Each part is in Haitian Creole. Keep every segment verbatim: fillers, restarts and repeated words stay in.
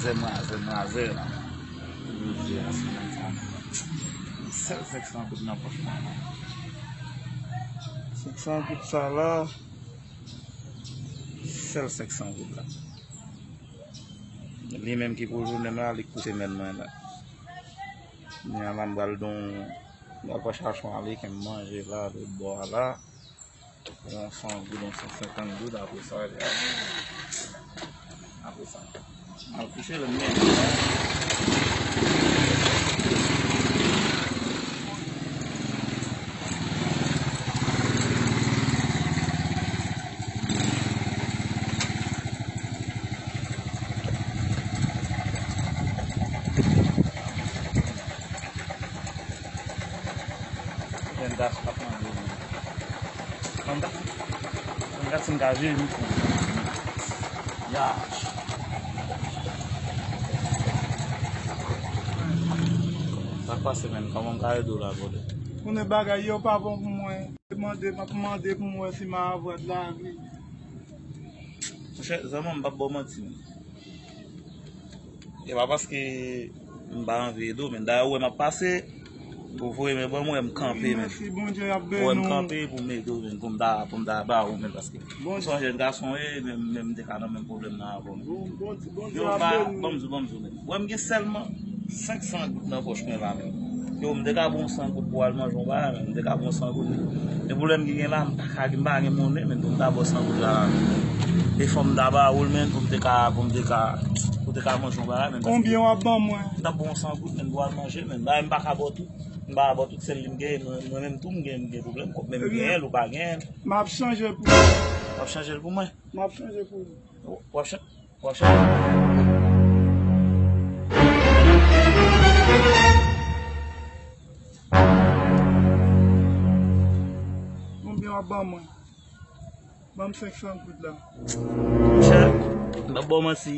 Zè mwen, zè mwen, zè la. Sèl senk san goud nan pòch mwen. Senk san goud sa la. Sèl senk san goud la. Li menm ki pou jounen m la, li k pouse men mwen la. Kounye a la, m pral don, m pral pran chachon ale, ke m manje la, lòt bò a la. Yon san goud, yon san senkant goud, apre sa, apre sa. Al kouche, lè m men. Jèn gason k ap mande, men. Manda. Manda si m ka jere mikwo. Ya. Sa k pase, men? Kòman m ka ede w la, brother? Konnen bagay yo pa bon pou mwen. Mande, m ap mande pou m wè si m a avwad lavi. Monchè, zanmi m, m p ap ba w manti, men. E pa paske m pa anvi ede w, men dayè ou wè m ap pase, ou voye men ban mwen, m kanpe, men. Mèsi, Bondye ap beni w. Ou wè m kanpe pou m ede w, men, pou m ta, pou m ta ba ou, men, paske ou se yon jèn gason, e, men, men m te ka nan menm pwoblèm nan avè w, men. Bon, Bondye, Bondye ap beni w. Ban m di w, ban m di w, men. Ou wè m gen sèlman senk san goud nan pòch mwen la, men. Yo, m te ka ba w san goud pou w al manje yon bagay, men. M te ka ba w san goud, men. Men pwoblèm ki gen la, m pa ka, m pa gen monnen, men, pou m ta ba w san goud la, men. E fò m ta ba ou l, men, pou m te ka, pou m te ka, pou w te ka manje yon bagay, men. Konbyen w ap ban mwen? M t ap ba w san goud, men, pou w al manje, men. Bagay m pa ka ba w tout. M pa ka ba w tout sèl li m genyen, mwen, mwen menm tou m gen, m gen pwoblèm kòb, men m genyen l, ou pa genyen l. M ap chanje pou ou. W ap chanje l pou mwen? M ap chanje pou ou. W ap chanje. W ap chanje. Konbyen w ap ban mwen? Ban m senk san goud la. Monchè, m p ap ba w manti.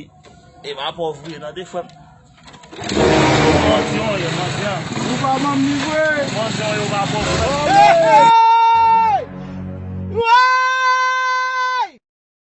E pa pòv vre, tande, frè m. Mandi an ye, mandi an. Ou pa ban m li vre? Mandi an ye, ou pa pòv vre.